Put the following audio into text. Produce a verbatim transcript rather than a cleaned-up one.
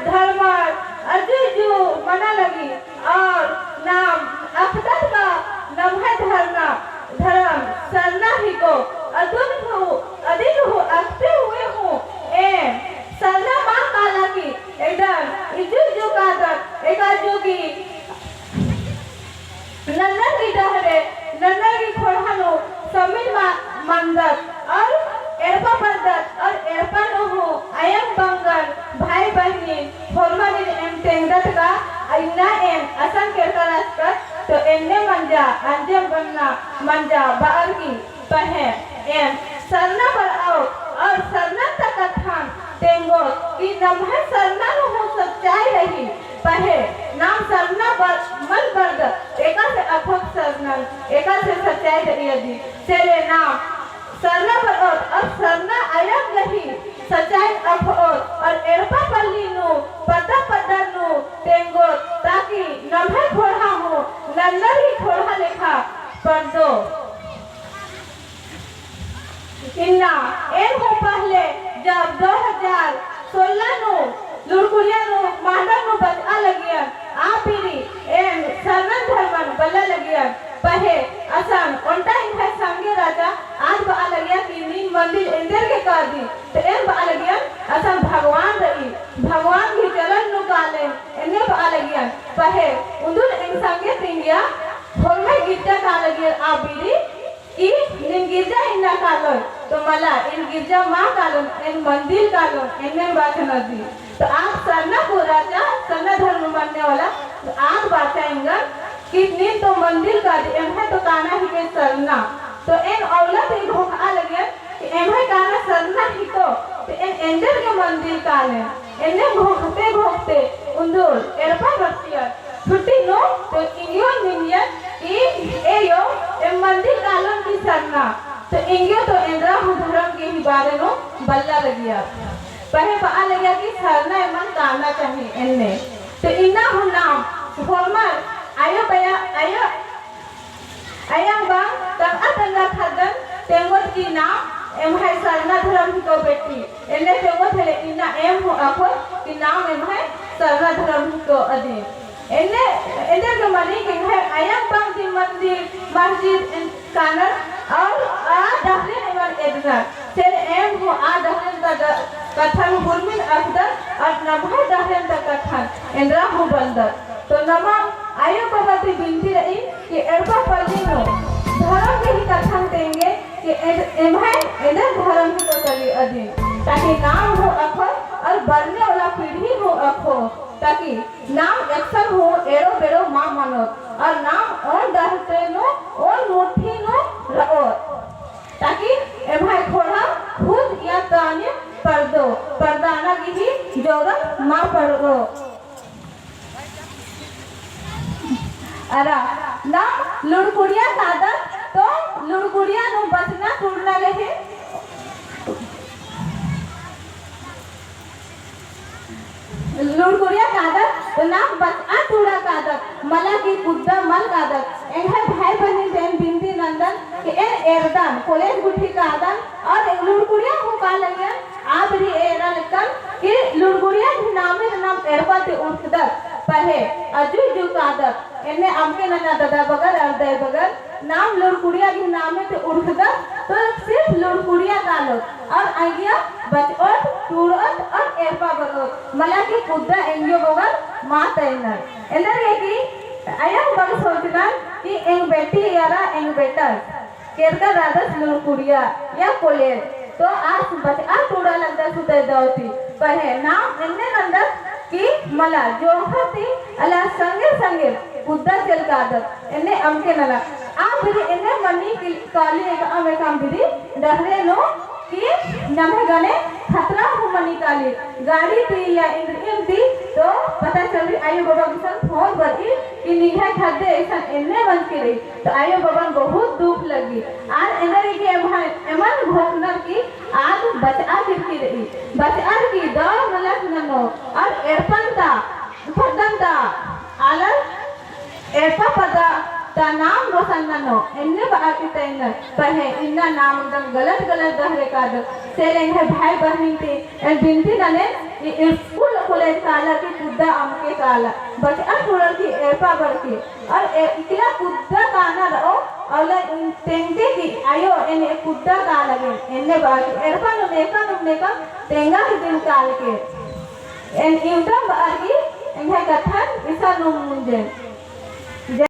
धर्मर अजु जु मना लगी और नाम अख़दत का नम्है धरना धरम सरना हिको। अदिन हूँ, अदिन हूँ अख़ते हुए हूँ एम सरना मा काला की एकदम इजु जु कादत एका जु की नन्नर की डहरे, नन्नर की ख़ोंड़हा नू सम्मिल मा-, मन्दत और एड़पा बरदत और एड़पा नू हूँ अयंग बंगन भाई बहिनी होरमारिन एम तेंगदत का इन्ना एम असन केरका रहचकत तो एन्ने मंजा अंजम बन्ना मंजा बअर की पहें एम सरना बरओत और सरना ता कत्थन तेंगोत कि नम्है सरना नू हूँ सच्चाई रई। पहें नाम सरना बर-, मल बरदत, एकासे अख़ोत सरनन, एकासे सच्चाई रई अदी। से ले नाम सरना बरओत और सरना अयंग गही सच्चाई अख़ओत और एड़पा पल्ली नू पद्दा पद्दा नू तेंगोत ताकि नम्है ख़ोंड़हा हूँ नन्नर ही ख़ोंड़हा लेखा परदो। इन्ना एम हूँ पहले जब दो हजार सोलह नू लुड़कुड़िया नू मांडर नू बचआ लगियन, आ पीढ़ी एम सरनन धर्मन बल्ला लगियन। पहें असन ओन्टा एंग्है संगे राजा आद बआ लगिया कि नीन मंदिर एन्देर गे कादी, तो एम बआ लगियन असन भगवान रई, भगवान गही चलन नू कालेन एन्ने बआ लगियन। पहें उन्दुल एंग संगे तिंगिया होरमय गिरजा का लगियन आ बीरी कि नीन गिरजा इन्ना कालोय, तो मला एन गिरजा मा कालोन, एन मंदिर कालोन, एन्ने बाचन अदी। तो आद सरना को राजा, सरना धर्म मानने वाला, तो आद बाचा एंगन कि नीन तो मंदिर कादी, एम्है तो काना हिके सरना। तो एन औला ती घोखआ लगियन कि एम्है काना सरना हिको, तो एन एन्देर गे मंदिर कालेन। एन्ने घोखते घोखते उन्दुल एड़पा बरसियन। छुट्टी नू तो एंग्यो निंगियन कि एयो एम मंदिर कालोन की सरना। तो एंग्यो तो एन्दरा हूँ धरम गही बारे नू बल्ला लगिया। पहें बआ लगिया कि सरना एमन काना चाही एन्ने। तो इन्ना हूँ नाम होरमर आयो बया, आयो अयंग बंग तंगआ तंगआ ख़द्दन तेंगोत कि नाम एम्है सरना धरम हिको बेटी। एन्ने तेंगोत हेले इन्ना एम हूँ अख़ोत कि नाम एम्है सरना धरम हिको अदी। एन्ने, एन्ने गे मनी कि एम्है अयंग बंग ती मंदिर, मस्जिद एन कानर और आ डहरेन एमन एदनर। से ले एम हूँ आ डहरेन ता द-, कत्थन हुरमिन अख़दत और नम्है डहरेन ता कत्थन एन्दरा हूँ बलदत। तो नमन आयो बाबा ती बिनती रई कि एड़पा पल्ली नू धरम गही कत्थन तेंगे कि एन-, एम्है एन्देर धरम हिको तली अदिन, ताकि नाम हूँ अख़ोत और बरने वाला पीढ़ी हूँ अख़ो, ताकि नाम एकसन हूँ एड़ो बेड़ो मा मनोत और नाम ओन डहरे नू ओन मुट्ठी नू रओत, ताकि एम्है ख़ोंड़हा खुद या ताने परदो, परदाना गही जरूरत मा पड़ो। अरा, नाम लुड़कुड़िया कादत, तो लुड़कुड़िया नू बचना टूड़ना लेहे। लुड़कुड़िया कादत, तो नाम बचआ टूड़ा कादत, मला की कुद्दा मल कादत। एंग्है भाई बहिन तेन बिनती नन्दन कि एन एरदन, college गुट्ठी कादन, और लुड़कुड़िया हूँ का लगियन, आ बीरी एरा लक्कन कि लुड़कुड़िया गही नामे नाम एड़पा ती उरखदत, पहें अजु जु कादत, एन्ने अमके नना ददा बगर और दई बगर, नाम लुड़कुड़िया गही नामे ती उरखदत, तो सिर्फ लुड़कुड़िया कालोत, और अंगिया बचओत, टूड़ओत और एड़पा बरओत, मला की कुद्दा एंग्यो बगर मा तइनर। एन्देरगे कि अयंग बंग सोचनर कि एंग बेटी अरा एंग बेटा केरका रअदस लुड़कुड़िया या college, तो आस बचआ टूड़ा लगदस हुते दव ती। पहें नाम एन्ने नन्दत कि मला जोंख़र ती अला संगे संगे कुद्दा चल कादत, एन्ने अमके नना। आ बीरी एन्ने मनी कि काली एकअम एकअम बीरी डहरे नू कि नम्है गने खतरा हूँ मनी काली। गाड़ी ती या इन्द्रिइम ती तो पता चली, आयो बाबा गुसन phone बरई कि निंग्है ख़द्दे अइसन एन्ने मंजकी रई। तो आयो बाबन बहुत दुख लगी। आर एन्देरगे एम्है, एमन घोखनर की आर बचआ केरकी रई। बचअर की दव मलख ननो, और एड़पन ता, पद्दन ता, आलर एड़पा पद्दा ता नाम रोशन ननो, एन्ने बआ की तइनर, पहें इन्ना नाम एकदम गलत गलत डहरे कादत। से ले एंग्है भाई बहिन ती एन बिनती नने, ई school खोले काला की कुद्दा अमके काला, बचआ टूड़र की एड़पा बरके, और ए-, इकला कुद्दा काना रओ, और ला इन तेंगके की आयो एन ए कुद्दा काना गे, एन्ने बाकी एड़पा नुम नेका नुम नेका तेंगा की दिन कालके। एन इवंदम बअर की एंग्है कत्थन इसन नुम मुंजेन।